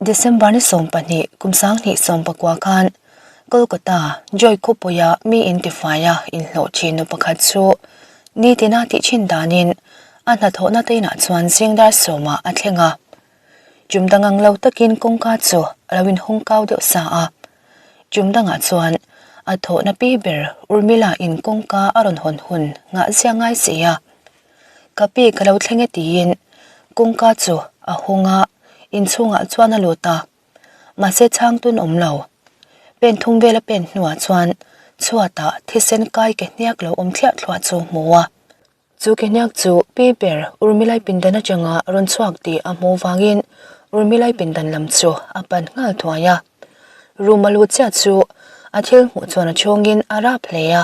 December ni 12 kum 2019 khan Kolkata Joy khawpuia mi intifaia inhlawh thin nu pakhat chu nitina tih thin danin a hnathawhna te inah chuan zing dar sawmah a thleng a. Tum dang ang lo takin kawngka chu a lo inhawng kau deuh sa a. Tum dangah chuan a thawhna pi ber Urmila in kawngka a rawn hawn hun nghah zia ngai si a. Ka pi ka lo thleng e tiin kawngka chu a hawng a, inchhungah chuan a lut a. Mahse chhang tun awm lo. Pen thum vela pen hnuah chuan chhuatah thisen kai ke hniak lo awm thliah thluah chu hmu a. Chu ke hniak chu pi ber Urmilai pindan atanga rawn chhuak tih a hmuh vangin Urmilai pindan lam chu a pan nghal thuai a. Room a lut chiah chu a thil hmuh chuan a chhungin a rap hle a.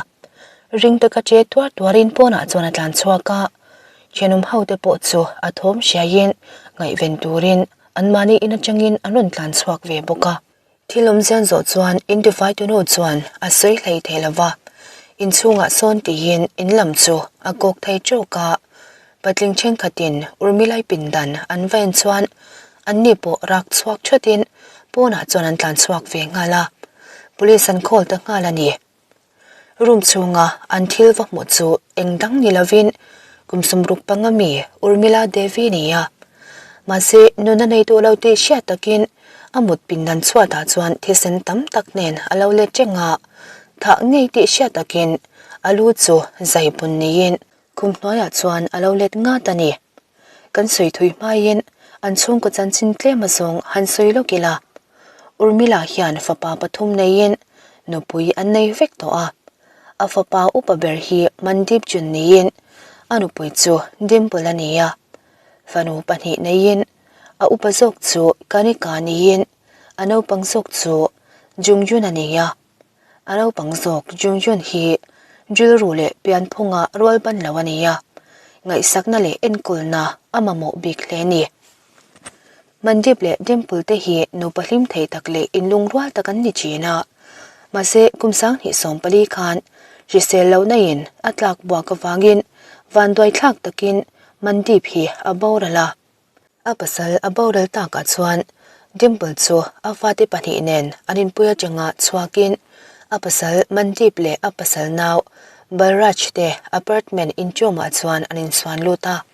Ring taka che tuar tuarin pawnah chuan a tlan chhuak a. Thenawm ho te pawh chu a thawm hriaiin ngaihven turin anmahni in atangin an rawn tlan chhuak ve bawk a. Thil awmzian zawh chuan intifai tunu chuan a sawi hlei thei lo va, inchhungah sawn tiin in lam chu a kawk thei tawk a. Patling thenkhatin Urmilai pindan an va en chuan anni pawh rak chhuak thatin pawnah chuan an tlan chhuak ve nghal a, police an call ta nghal a ni. Room chhunga an thil va hmuh chu eng dang ni lovin kum sawmruk panga mi Urmila Devi ni a. Mahse, nuna nei tawh lo tih hriat takin a mut pindan chhuatah chuan thisen tam tak nen a lo let reng a, thah ngei tih hriat takin a lu chu zai bun niin khum hnuaiah chuan a lo let ngat a ni. Kan sawi thui hmaiin an chhungkaw chanchin tlem azawng han sawi lawk ila, Urmila hian fapa pathum neiin nupui an nei vek tawh a. A fapa upa ber hi Mandip Jun niin a nupui chu Dimple a ni a. Fanu pahnih neiin a upa zawk chu Kanika niin a naupang zawk chu Jungjun a ni a. A naupang zawk Jungjun hi rilru leh pianphunga rual ban lo a ni a, ngaihsakna leh enkawlna a mamawh bik hle a ni. Mandip leh Dimple te hi nupa hlim thei tak leh inlungrual tak an ni thin a. Mahse, kum 2014 khan hrisel lohna in a tlak buak avangin vanduai thlak takin Mandip hi a boral a. A pasal a boral takah chuan Dimple chu a fate pahnih nen an inpui atanga chhuakin a pasal Mandip leh a pasal nau Balraj te apartment inchawmah chuan an insuan lut a.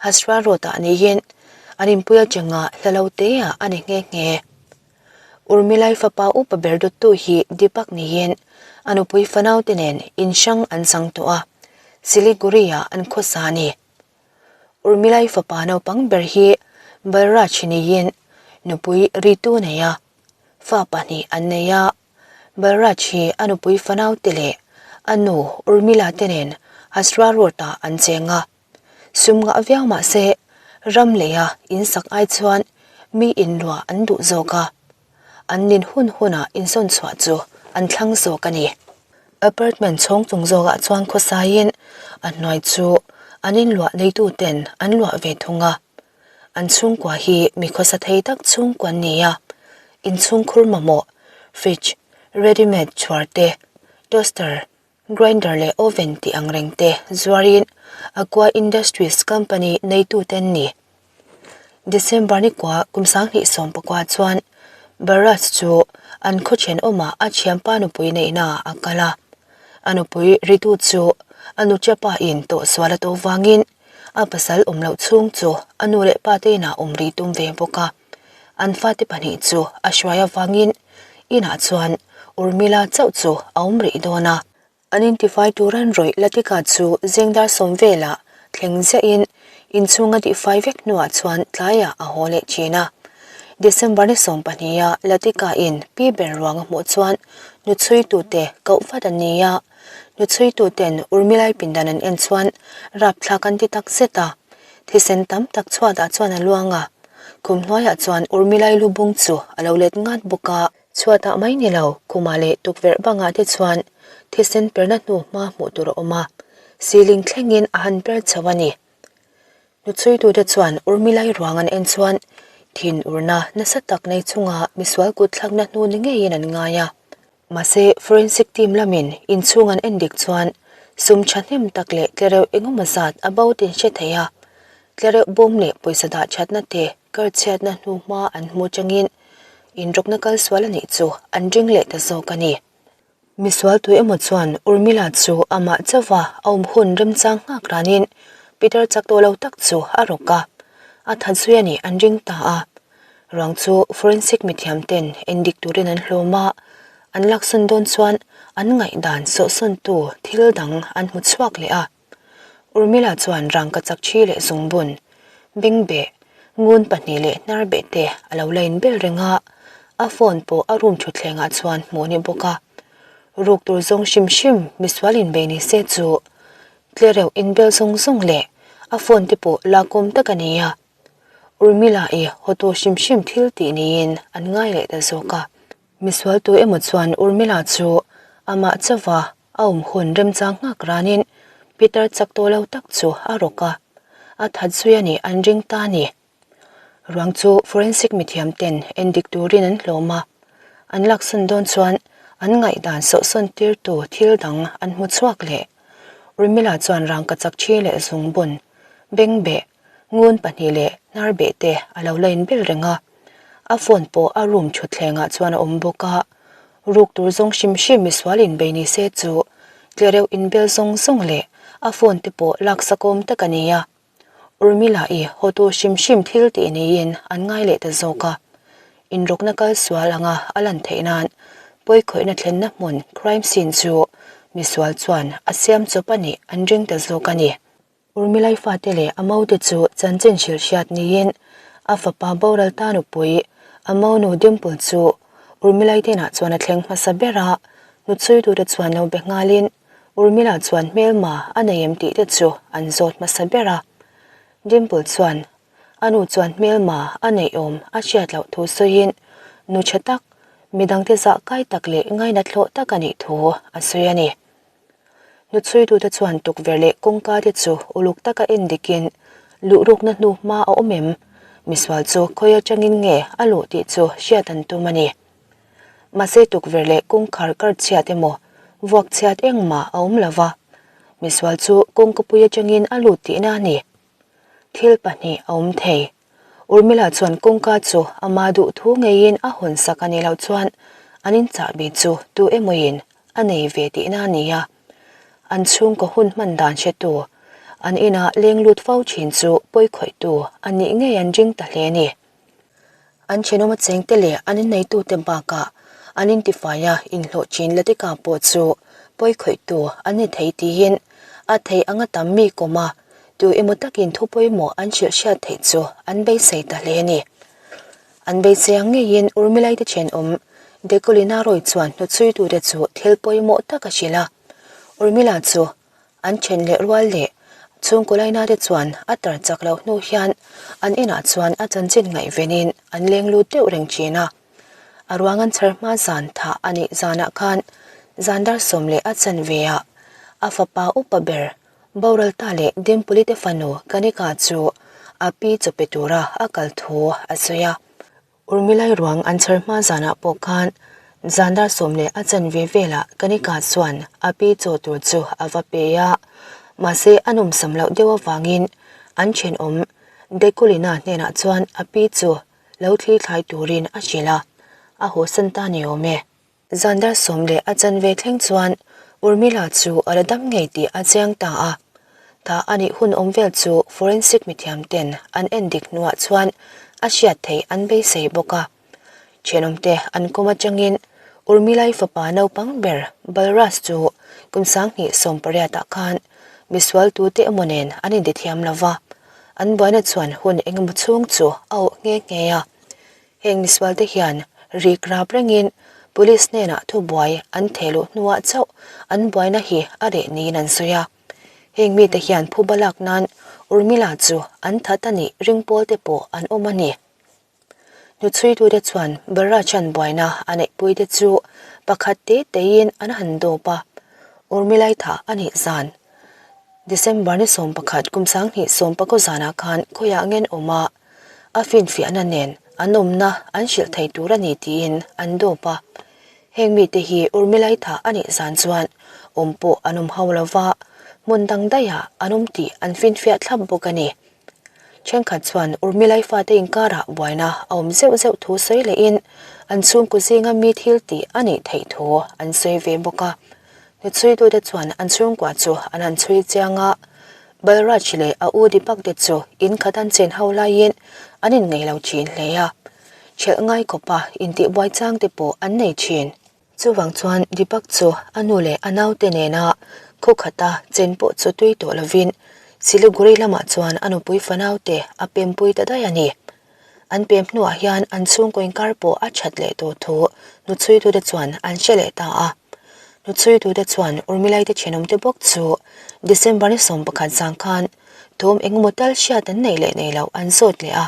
Hasra Road ah niin an inpui atanga hla lo te ah a ni nghe nghe. Urmilai fapa upa ber dawttu hi Deepak niin a nupui fanau te nen in hrang an chang tawh a, Siliguri ah an khawsa a ni. Urmilai fapa naupang ber hi Balraj niin nupui Ritu nei a, fa pahnih an nei a. Balraj hi a nupui fanau te leh a nu Urmila te nen Hasra Road ah an cheng a. Sum ngah viau mah se, ram leia in sak ai chuan mi in luah an duh zawk a, an nin hun hunah insawn chhuah chu an thlang zawk a ni. Apartment chhawng chung zawkah chuan khawsaiin a hnuai chu an inluah neituten an luah ve thung a. An chhungkua hi mi khawsa thei tak chhungkua an ni a, inchhungkhur mamawh, fridge, ready-made chhuar te, toaster, Grinder leh oven tih ang reng te zuarin Aqua Industries company neitute an ni. December ni kua kum 2019 chuan Barras chu an khaw thenawmah a thianpa nupui neihnaah a kal a. A nupui Ritu chu a nuchapa in tawhsual a to vangin a pasal awm loh chhung chu a nu leh pa te inah awm rih tum ve bawk a. An fate pahnih chu a hruai avangin inah chuan Urmila chauh chu a awm rih dawn a. An intifai tur an rawih Latika chu zengdar sawm velah thleng ziahin inchhung a tihfai vek hnuah chuan tlaiah a haw leh thin a. December ni 12 a Latika in pi ber ruang a hmuh chuan nuchhuitute koh vat an ni a. Nuchhuituten Urmilai pindan an en chuan rapthlak an ti tak zet a. Thisen tam tak chhuatah chuan a luang a, khum hnuaiah chuan Urmilai lu bung chu a lo let ngat bawk a. Chhuatah mai ni lo, khumah leh tukverh bangah te chuan thisen perna hnu hma hmuh tur a awm a, ceiling thlengin a han per chho a ni. Hnuchhuitute chuan Urmilai ruang an en chuan thin urna nasa tak nei chunga misual kut thlakna hnu ni ngeiin an ngai a. Mahse, forensic team lamin inchhung an en dik chuan sum thahnem tak leh tlereuh engemaw zat a bo tin hre thei a, tlereuh bawm leh pawisa dah thatna te. kar chhiatna hnuhma an hmu changin inrawkna kal sual a nih chu an ring leh ta zawk a ni. Misual tu emaw chuan Urmila chu amah chauha a awm hun remchang nghak ranin Peter chak tawh lo tak chu a rawk a, a that zui a nih an ring ta a. Ruang chu forensic mithiam ten endik turin an hlawm a, an laksawn dawn chuan an ngaihdan sawhsawntu thil dang an hmu chhuak leh a. Urmila chuan rangka chak thi leh zungbun, bengbeh, ngun pahnih leh hnar beh te a lo la inbel reng a, a phone pawh a room thutthlengah chuan hmuh a ni bawk a. Ruk tur zawng hrim hrim misual inbei ni se chu tlereuh inbel zawng zawng leh a phone te pawh lakawm tak a ni a. Urmila i hawtu hrim hrim thil tih niin an ngai leh ta zawk a. Misual tu emaw chuan Urmila chu amah chauha a awm hun remchang nghak ranin Peter chak tawh lo tak chu a rawk a, a that zui a nih an ring ta a ni. Ruang chu forensic mithiam ten endik turin an hlawm a, an laksawn dawn chuan an ngaihdan sawhsawn tirtu thil dang an hmu chhuak leh. Urmila chuan rangka chak thi leh zungbun, bengbeh, Ngun pahnih leh hnar beh te a lo la inbel reng a, a phone pawh a room thutthlengah chuan a awm bawk a, ruk tur zawng hrim hrim misual inbei ni se chu tlereuh inbel zawng zawng leh a phone te pawh laksakawm tak a ni a, Urmila i hawtu hrim hrim thil tih niin an ngai leh ta zawk a, inrawkna kal sual anga a lan theih nan pawikhawihna thlenna hmun crime scene chu misual chuan a siam chawp a nih an ring ta zawk a ni. Urmilai fate leh a maute chu chanchin hrilh hriat niin a fapa boral ta nupui a maunu Dimple chu Urmilai hnenah chuan a thleng hmasa ber a, hnuchhuitute chuan lo be nghalin Urmila chuan hmelma a nei em tih te chu an zawt hmasa ber a. Dimple chuan a nu chuan hmelma a neih awm a hriat loh thu sawiin nu tha tak, midangte zah kai tak leh ngainat hlawh tak a nih thu a sawi a ni. Hnuchhuitute chuan tukverh leh kawngka te chu uluk taka en dikin luhrukna hnu hma a awm em? Misual chu khawi atangin nge a luh tih chu hriat an tum a ni. Mahse tukverh leh kawngkhar kar chhiat emaw vuak chhiat engmah a awm lova, misual chu kawngkapui atangin a lut tihna a ni. Thil pahnih a awm thei. Urmila chuan kawngka chu ama duh thu ngeiin a hawn sak a nih loh chuan an inchahbi chu tu emawin a nei ve tihna a ni a. An chhungkaw hun hman dan hretu, an inah leng lut fo thin chu pawikhawihtu a nih ngei an ring ta hle a ni. An thenawm a chengte leh an inneitute bakah an intifaia inhlawh chin Latika pawh chu pawikhawihtu an ni thei tiin a theih anga tam mi kawma tu emaw takin thu pawimawh an hrilh hriat theih chu an beisei ta hle a ni. An beisei ang ngeiin Urmilaite thenawm Dekolina Roy chuan hnuchhuitute chu thil pawimawh tak a hrilh a, Urmila chu An then leh rual leh chhungkaw laina te chuan a tar chak loh hnu hian an inah chuan a chanchin ngaihvenin an leng lut deuh reng thin a. A ruang an chhar hma zan thah a nih zanah khan zan dar 10 leh a chanve ah a fapa upa ber boral ta leh Dimpuli te fanu Kanika chu a pi chaw pe tura a kal thu a sawi a. Urmilai ruang an chhar hma zanah pawh khan zan dar 10 leh a chanve velah Kanika chuan a pi chaw tur chu a va pe a, mahse a nawmsam loh deuh avangin an thenawm Dekulina hnenah chuan a pi chu lo thli thlai turin a hrilh a, a hawsan ta ni awm e. Zan dar 10 leh a chanve thleng chuan Urmila chu a la dam ngei tih a chiang ta a. Tah a nih hun awm vel chu forensic mithiam ten an en dik hnuah chuan a hriat theih an beisei bawk a. Thenawmte an kawm atangin Urmilai fapa naupang ber Balraj chu kum 2018 ah khan misual tute emaw nen an intithiam lova, an buaina chuan hun engemaw chhung chu a awh nghe nghe a. Heng misualte hian rik rap rengin Police hnenah thubuai an theh luh hnuah chauh an buaina hi a reh niin an sawi a. Heng mite hian phuba lak nan Urmila chu an that a nih ring pawl te pawh an awm a ni. Hnuchhuitute chuan Balraj-a'n buaina a neihpuite chu pakhat te teiin an han dawp a, Urmilai thah a nih zan December ni 11 kum 2019 zanah khan khawiah ngen awm a, A finfiahna nen an awmna an hrilh thei tur a ni tiin an dawp a. Heng mite hi Urmilai thah a nih zan chuan awm pawh an awm ho lo va, hmun dang daihah an awm tih an finfiah thlap bawk a ni. Thenkhat chuan Urmilai fate inkarah buaina a awm zeuh zeuh thu sawi lehin an chhungkaw zinga mi thil tih a nih theih thu an sawi ve bawk a. Hnuchhuitute chuan an chhungkua chu an han chhui chiang a, Balraj leh a u Deepak te chu in khat an chen ho laiin an inngeih lo thin hle a, ṭhelh ngai khawpa intihbuai chang te pawh an nei thin. Chuvang chuan Deepak chu a nu leh a naute nena khaw khata chen pawh chu tui tawh lovin Siliguri lamah chuan a nupui fanaute a pempui ta daih a ni. An pem hnuah hian an chhungkaw inkar pawh a that leh tawh thu hnuchhuitute chuan an hre leh ta a. Hnuchhuitute chuan Urmilaite thenawmte bawk chu December ni 11 zang khan thawm engemaw tal hriat an neih leh nei loh an zawt leh a.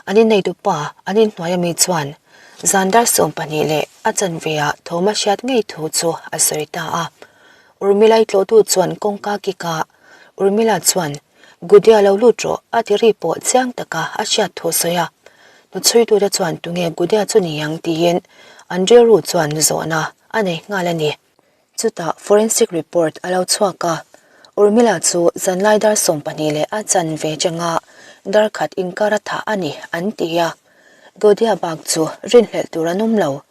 An inneitu pa an inhnuai ami chuan zan dar 12 leh a chanve ah thawm a hriat ngei thu chu a sawi ta a. Urmilai tlawhtu chuan kawngka kik a, Urmila chuan Gudia lo lut rawh a ti ri pawh chiang taka a hriat thu a sawi a. Hnuchhuitute chuan tunge Gudia chu ni ang tiin an rilru chuan zawhna a nei nghal a ni. Chutah forensic report a lo chhuak a, Urmila chu zanlai dar 12 leh a chanve changa dar khat inkar a thah a ni an ti a. Gudia bak chu rinhlelh tur an awm lo.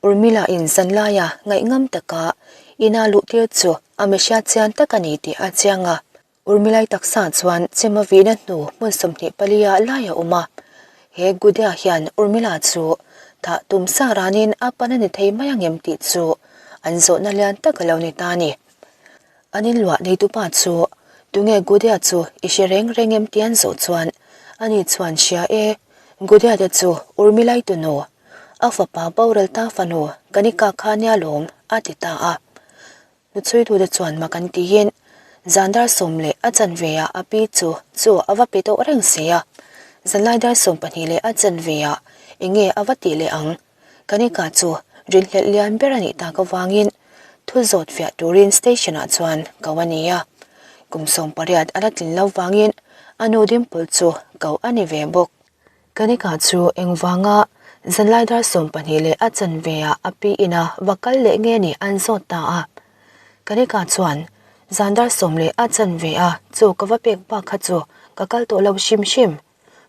Urmila in zanlaia ngaihngam taka ina luhtir chu a mihriat chian tak a ni tih a chiang a. Urmilai taksa chuan chema vihna hnu hmun 24 ah lai a awm a. He Gudia hian Urmila chu thah tum sa ranin a pan a ni thei mai ang em tih chu an zawhna lian tak a lo ni ta a ni. An inluah neitupa chu tunge Gudia chu i hre reng reng em tih an zawh chuan ani chuan hria e, Gudia te chu Urmilai tunu, a fapa boral ta fanu Kanika kha nia lawm a ti ta a. Hnuchhuitute chuan mak an tiin zan dar sawm leh a chanve ah a pi chu chu a va pe tawh reng si a. Zanlai dar 12 leh a chanve ah enge a va tih leh ang? Kanika chu rinhlelh lian ber a nih tak avangin thu zawt fiah turin station ah chuan ko a ni a. Kum 18 a la tlin lo vangin a nu Dimple chu ko a ni ve bawk. Kanika chu engvanga zanlai dar 12 leh a chanve ah a pi ina va kal leh nge ni an zawt ta a. Kanika chuan zan dar sawm leh a chanve a chu ka va pek bak kha chu ka kal tawh lo hrim hrim.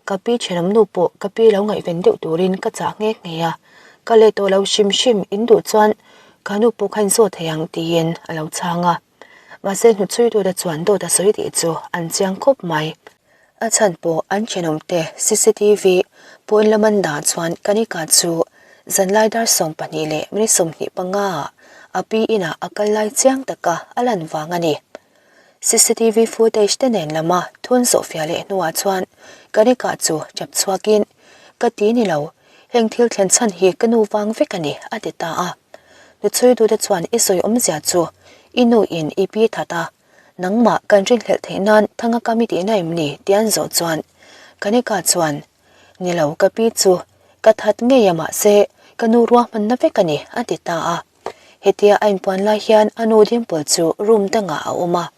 Ka pi thenawm nu pawh ka pi lo ngaihven deuh turin ka chah nghe nghe a, ka let tawh lo hrim hrim in duh chuan ka nu pawh kha in zawt thei ang tiin a lo chhang a. Mahse hnuchhuitute chuan dawt a sawi tih chu an chiang khawp mai. A chhan pawh an thenawmte cctv pawn lam an dah chuan Kanika chu zanlai dar 12 leh minute 25 ah a pi inah a kal lai chiang taka a lan vang a ni. Cctv footage te nen lama thun zawhfiah leh hnuah chuan Kanika chu chap chhuakin, Ka ti ni lo, heng thil thlen chhan hi ka nu vang vek a ni, a ti ta a. Hnuchhuitute chuan i sawi awmzia chu i nu in i pi that a, Nangmah kan rinhlelh theih nan thanga ka mi tihna em ni? tih an zawh chuan Kanika chuan, Ni lo ka pi chu ka that ngei a mahse ka nu ruahmanna vek a ni a ti ta a. Hetia a inpuan lai hian a nu Dimple chu room dangah a awm a,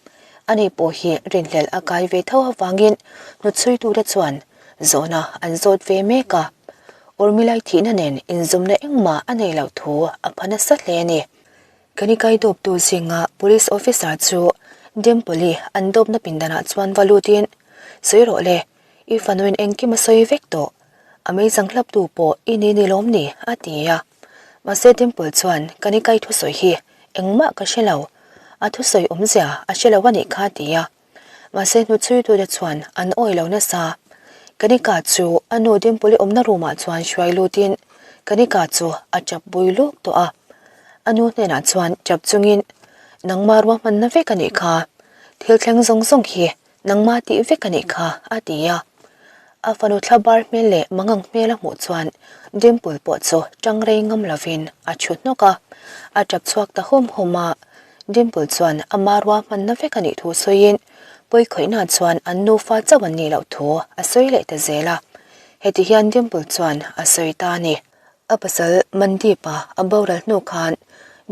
ani pawh hi rinhlelh a kai ve tho avangin hnuchhuitute chuan zawhna an zawt ve mek a. Urmilai thihna nen inzawmna engmah a nei loh thu a pha nasa hle a ni. Kanikai dawptu zinga Police Officer chu Dimple-i an dawpna pindanah chuan va lutin, Sawi rawh le, i fanuin engkim a sawi vek tawh. A meizang hlaptu pawh i ni ni lawm ni? a ti a. Mahse Dimple chuan Kanikai thusawi hi engmah ka hre lo, a thusawi awmzia a hre lo a nih kha a ti a. Mahse hnuchhuitute chuan an awi lo nasa. Kanika chu a nu Dimple-i awmna room ah chuan hruai lutin Kanika chu a tap bui luk tawh a. A nu hnenah chuan tap chungin, Nangmah ruahmanna vek a nih kha. Thil thleng zawng zawng hi nangmah tih vek a nih kha, a ti a. A fanu thla bar hmel leh mangang hmel a hmuh chuan Dimple pawh chu tang rei ngam lovin a thu hnawk a. A tap chhuak ta hum hum a. Dimple chuan ama ruahmanna vek a nih thu sawiin pawikhawihna chuan an nufa chauh an nih loh thu a sawi leh ta zel a. Heti hian Dimple chuan a sawi ta a ni. A pasal Mandeep-a a boral hnu khan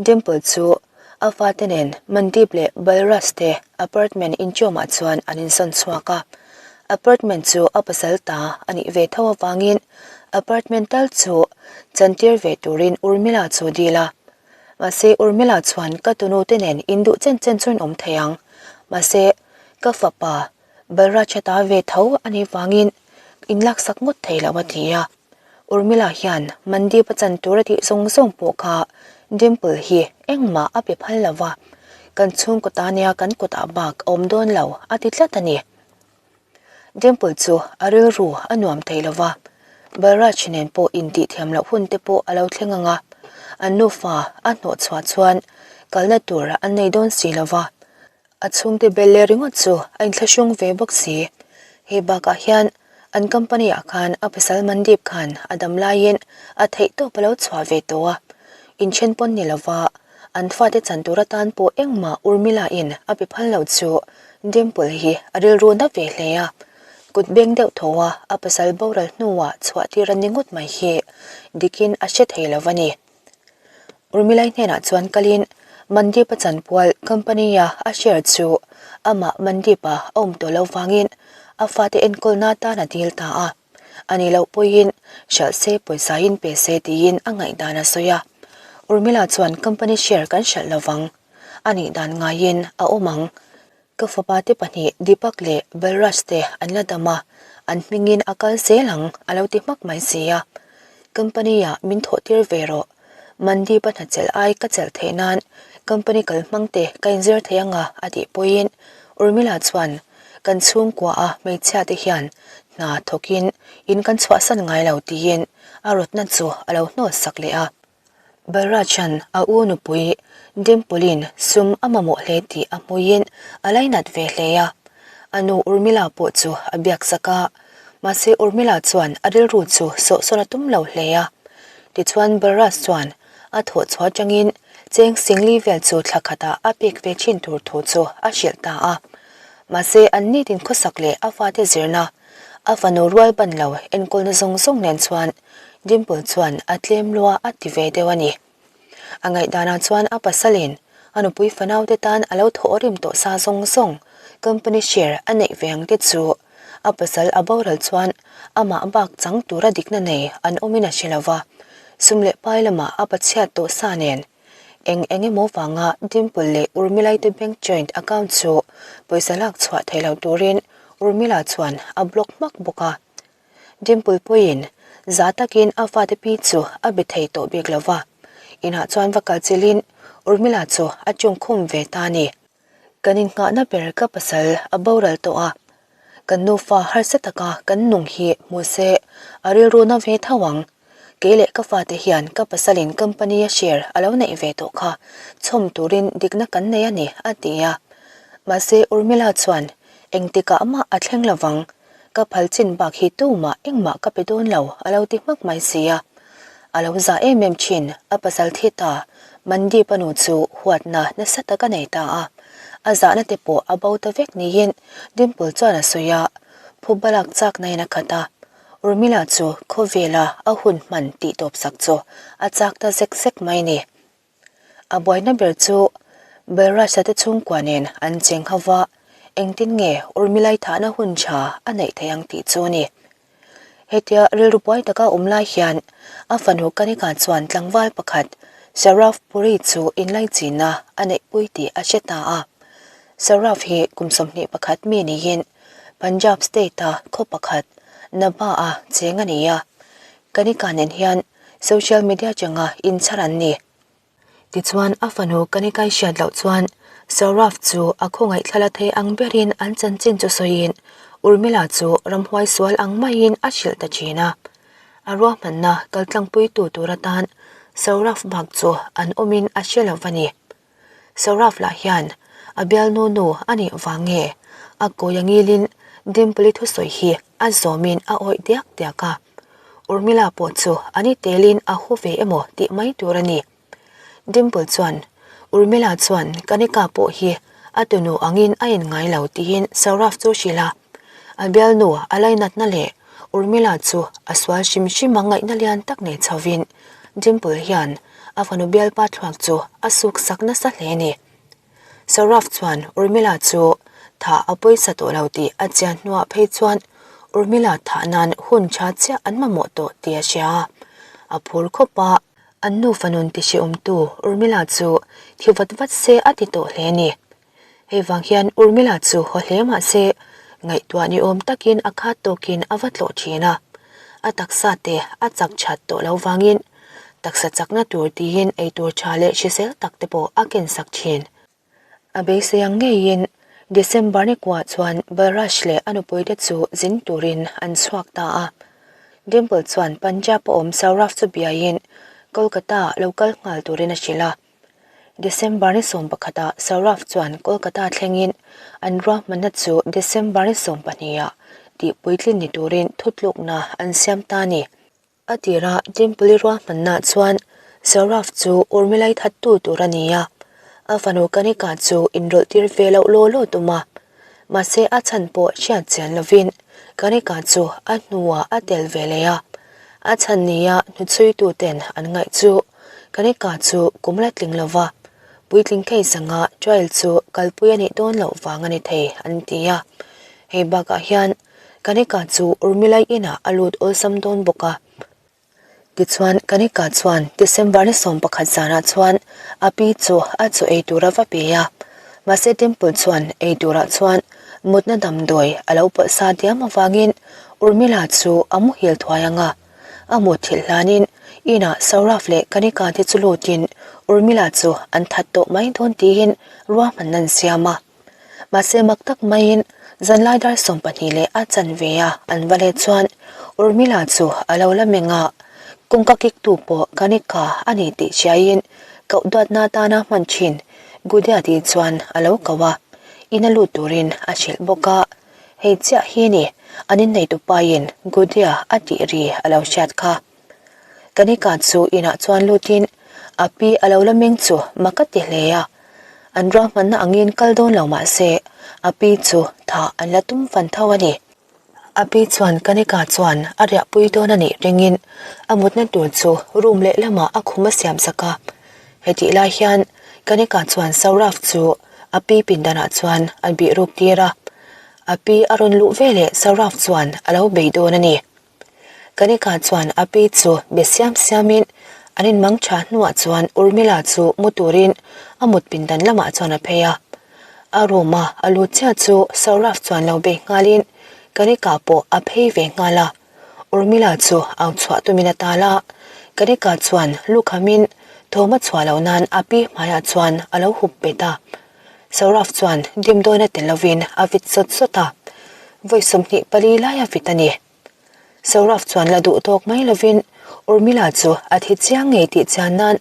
Dimple chu a fate nen Mandeep leh Balraj te apartment inchawmah chuan an insawn chhuak a. Apartment chu a pasal ta a nih ve tho avangin apartment tal chu chantir ve turin Urmila chu dil a. Mahse Urmila chuan ka tunu te nen in duh chen chen chu in awm thei ang. Mahse ka fapa. Balraj a ta ve tho a nih vangin inlaksak ngawt thei lo a ti a. Urmila hian Mandeep a chan tur a tih zawng zawng pawh kha Dimple hi engmah a pe phal lo va, kan chhungkaw ta nia kan kutah bak a awm dawn lo a ti tlat a ni. Dimple chu a rilru a nuam thei lo va, Balraj nen pawh intihthiam loh hun te pawh a lo thleng ang a, an nufa a hnawhchhuah chuan kalna tur an nei dawn si lo va, A chhungte bel leh ringawt chu a inthlahrung ve bawk si. Hei bakah hian an company ah khan a pasal Mandeep khan a dam laiin a theihtawp a lo chhuah ve tawh a. Inthen pawn ni lova an fate chan tur atan pawh engmah Urmila in a pe phal lo chu Dimple hi a rilru na ve hle a. Kut beng deuh tho a a pasal boral hnuah chhuah tir a ni ngawt mai hi dikin a hre thei lo a ni. Urmilai hnenah chuan kalin Mandeep-a chanpual company-a a share chu amah Mandeep-a a awm tawh loh vangin a fate enkawlna atan a dil ta a. A nih loh pawhin hralh se pawisa in pe se tiin a ngaihdan a sawi a. Urmila chuan company share kan hralh lovang. A nih dan ngaiin a awm ang. Ka fapa te pahnih Deepak leh Balraj te an la dam a, an hmingin a kal zel ang a lo ti hmak mai si a. Company ah min thawh tir ve rawh, Mandeep a hna chelh ai ka chelh theih nan company kal hmang te ka inzir thei anga a tih pawhin Urmila chuan kan chhungkua a hmeichhia te hian hna thawkin in kan chhuahsan ngai lo tiin a rawtna chu a lo hnawl sak leh a. Balraj-a'n a u nupui Dimple-in sum a mamawh hle tih a hmuiin a lainat ve hle a. A nu Urmila pawh chu a biak sak a, mahse Urmila chuan a rilru chu sawhsawn a tum lo hle a. Tichuan Balraj chuan a thawh chhuah atangin cheng singli vel chu thla khatah a pek ve thin tur thu chu a hrilh ta a. Mahse an nitin khawsak leh a fate zirna a fanu rual ban lo enkawlna zawng zawng nen chuan Dimple chuan a tlem lua a ti ve deuh a ni. A ngaihdanah chuan a pasalin a nupui fanaute tan a lo thawh rim tawh sa zawng zawng company share a neih ve ang te chu a pasal a boral chuan amah bak chang tura dikna nei an awmin a hre lo va, sum leh pai lamah a pachhiat tawh sa nen eng eng emaw vanga Dimple leh Urmilai te bank joint account chu pawisa lak chhuah thei lo turin Urmila chuan a block hmak bawk a. Dimple pawhin za takin a fate pi chu a be thei tawh bik lo va, inah chuan va kal chilhin Urmila chu a chungkhum ve ta a ni. Kan innghahna ber ka pasal a boral tawh a, kan nufa harsa taka kan nung hi hmu se a rilru na ve tho ang. Kei leh ka fate hian ka pasalin company a share a lo neih ve tawh kha chhawm turin dikna kan nei a ni, a ti a. Mahse Urmila chuan engtikah mah a thleng lo vang. Ka phal chin bak hi tumah engmah ka pe dawn lo a lo ti hmak mai si a. A lo za em em thin, a pasal thi ta, Mandeep a nu chu huatna nasa tak a nei ta a. A zahna te pawh a bo ta vek niin Dimple chuan a sawi a, phu balak chak nain a khat a. Urmila chu khawvela a hun hman tih tawp sak chu a chak ta zek zek mai ni. A buaina ber chu Balraj-a te chhungkua nen an cheng ho va, engtin nge Urmilai thahna hun tha a neih theih ang tih chu a ni. Hetia rilru buai taka awm lai hian a fanu Kanika chuan tlangval pakhat Saurav Puri chu inlaichinna a neihpui tih a hre ta a. Saurav hi kum 21 mi niin Punjab state-a khaw pakhat Nabha-a cheng a ni a. Kanika nen hian Social media changa inchhar an ni. Tichuan a fanu Kanikai hriat loh chuan Saurav chu a khawngaih thla la thei ang berin an chanchin chu sawiin Urmila chu ramhuai sual ang maiin a hrilh ta thin a. A ruahmanna kaltlangpuitu tur atan Saurav bak chu an awmin a hre lo va ni. Saurav lah hian a bialnu nu a nih vang nge a kawi a ngilin Dimple-i thusawi hi a zawmin a awih diak diak a. Urmila pawh chu a ni telin a hu ve emaw tih mai tur a ni. Dimple chuan Urmila chuan Kanika pawh hi a tunu angin a inngai lo tiin Saurav chu hrilh a. A bialnu a lainatna leh Urmila chu a sual hrim hrim a ngaihna lian tak nei chhovin Dimple hian a fanu bialpa thluak chu a suk sak nasa hle a ni. Saurav chuan Urmila chu thah a pawisa tawh lo tih a chian hnuah phei chuan Urmila thah nan hun tha chiah an mamawh tawh tih a hria a. A phur khawp a, an nufa nun tihriawmtu Urmila chu thi vat vat se a ti tawh hle a ni. Hei vang hian Urmila chu haw hle mah se. Ngaihtuah ni awm takin a khat tawkin a va tlawh thin a, a taksa te a chak that tawh lo vangin taksa chakna tur tiin eitur tha leh hrisel tak te pawh a kensak thin. A beisei ang ngeiin December ni kuah chuan Balraj leh a nupuite chu zin turin an chhuak ta a. Dimple chuan Punjab a awm Saurav chu biaiin Kolkata lo kal nghal turin a hrilh a. December ni 11 ah Saurav chuan Kolkata thlengin an ruahmanna chu December ni 12 ah tihpuitlin ni turin thutlukna an siam ta a ni. A tira Dimple-i ruahmanna chuan Saurav chu Urmilai thattu tur a ni a, a fanu Kanika chu inrawlh tir ve loh law law tum a. Mahse a chhan pawh hriat chian lovin Kanika chu a hnuah a tel ve leh a. A chhan nia hnuchhuituten an ngaih chu Kanika chu kum la tling lova puitling case anga trial chu kalpui a nih dawn loh vang a ni thei an ti a. Hei bakah hian Kanika chu Urmilai inah a lut awlsam dawn bawk a. Tichuan, Kanika chuan December ni 11 zanah chuan a pi chu a chaw ei tur a va pe a. Mahse Dimple chuan ei turah chuan mutna damdawi a lo pawlh sa diam avangin Urmila chu a muhil thuai ang a. A mutthilh hlanin inah Saurav leh Kanika te chu lutin Urmila chu an that tawh mai dawn tiin ruahmanna an siam a. Mahse mak tak maiin zanlai dar 12 leh a chanve a an va let chuan Urmila chu a lo la meng a, kawngka kik tu pawh Kanika a ni tih hriaiin koh duatna atana hman thin Gudia tih chuan a lo ko a, in a lut turin a hrilh bawk a, hei chiah hi ni an inneitu pain Gudia a tih ri a lo hriat kha. Kanika chu inah chuan lutin a pi a lo la meng chu mak a ti hle a, an ruahmanna angin kal dawn lo mah se a pi chu thah an la tum fan tho a ni. A pi chuan Kanika chuan a riahpui dawn a nih ringin a mutna tur chu room lehlamah a khum a siam sak a. Hetih lai hian Kanika chuan Saurav chu a pi pindanah chuan a bih ruk tir a, a pi a rawn luh veleh Saurav chuan a lo bei dawn a ni. Kanika chuan a pi chu be siam siamin an inmang tha hnuah chuan Urmila chu mu turin a mut pindan lamah chuan a phei a. A room a a lut chiah chu Saurav chuan lo bei nghalin Kanika pawh a phei ve nghal a. Urmila chu au chhuah tumin a tal a, Kanika chuan lukhamin thawm a chhuah loh nan a pi hmaiah chuan a lo hup bet a. Saurav chuan dimdawina tel lovin a vit sawt sawt a, vawi 24 lai a vit a ni. Saurav chuan la duh tawk mai lovin Urmila chu a thi chiang ngei tih chian nan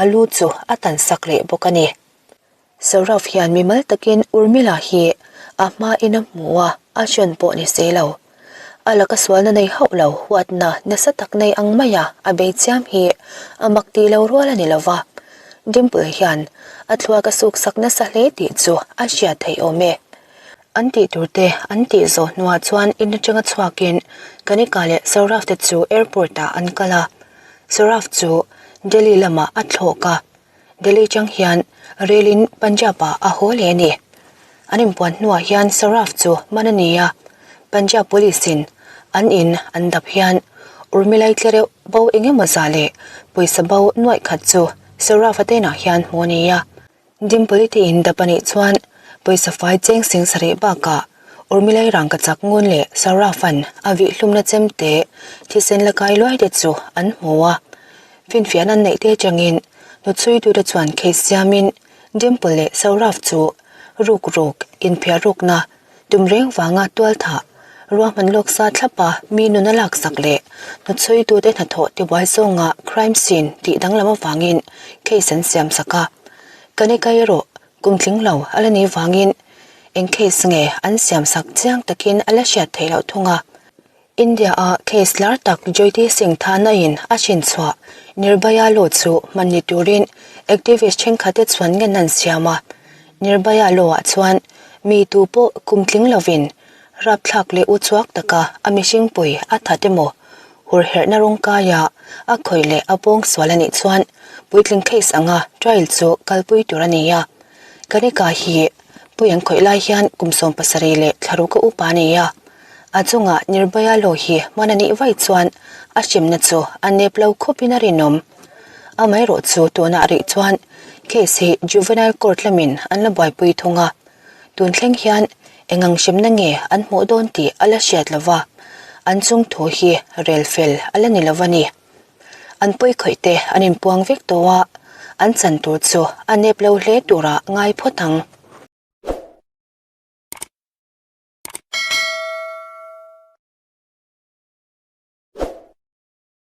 a lu chu a tan sak leh bawk a ni. Saurav hian mimal takin Urmila hi a hmain a hmu a, a hrawn pawh ni si lo. A laka sualna nei hauh lo huatna nasa tak nei ang maia a bei chiam hi a mak tih lo rual a ni lo va, Dimple hian a thluak a suk sak nasa hle tih chu a hriat theih awm e. An tih tur te an tih zawh hnuah chuan in atanga chhuakin Kanika leh Saurav te chu airport ah an kal a, Saurav chu Delhi lamah a thlawk a, Delhi chang hian rel in Punjab ah a haw leh a ni. An inpuan hnuah hian Saurav chu man a ni a, Punjab police in an in an dap hian Urmilai tlereuh bo eng emaw zah leh pawisa bo nuaih khat chu Saurav a tenah hian hmuh a ni a. Dimple te in dap a nih chuan pawisa fai cheng sing sarih bakah Urmilai rangka chak ngun leh Saurav-a'n a vih hlumna chem te thisen la kai luai te chu an hmu a. Finfiahna an neih te atangin hnuchhuitute chuan case siamin Dimple leh Saurav chu ruk ruk inphiar rukna Tum reng vanga tualthah, ruahman lawk sa thlapa mi nun a laksak leh hnuchhuitute hnathawh tibuai zawnga crime scene tih danglam avangin case an siam sak a. Kanika erawh kum tling lo a la nih vangin eng case nge an siam sak chiang takin a la hriat theih loh thung a. India-a case lar tak Jyoti Singh Thana-in a hrinchhuah Nirbhaya Law chu hman ni turin activist thenkhatte chuan ngen an siam a. Nirbhaya Law-ah chuan mi tu pawh kum tling lovin rapthlak leh uchuak taka a mihringpui a that emaw hurherhna rawngkaia a khawih leh a pawng sual a nih chuan puitling case anga trial chu kalpui tur a ni a. Kanika hi pui an khawih lai hian kum 17 leh thla ruka upa a ni a. A chungah Nirbhaya law hi hman a nih vaih chuan a hrimna chu a nep lo khawpin a rinawm. Amaherawh chu tunah rih chuan case hi Juvenile Court lamin an la buaipui thung a. Tun thleng hian Engang hremna nge an hmuh dawn tih a la hriat lo va, an chung thu hi rel fel a la ni lo va ni. An pawi khawih te an inpuang vek tawh a, an chan tur chu a nep lo hle turah ngai phawt ang.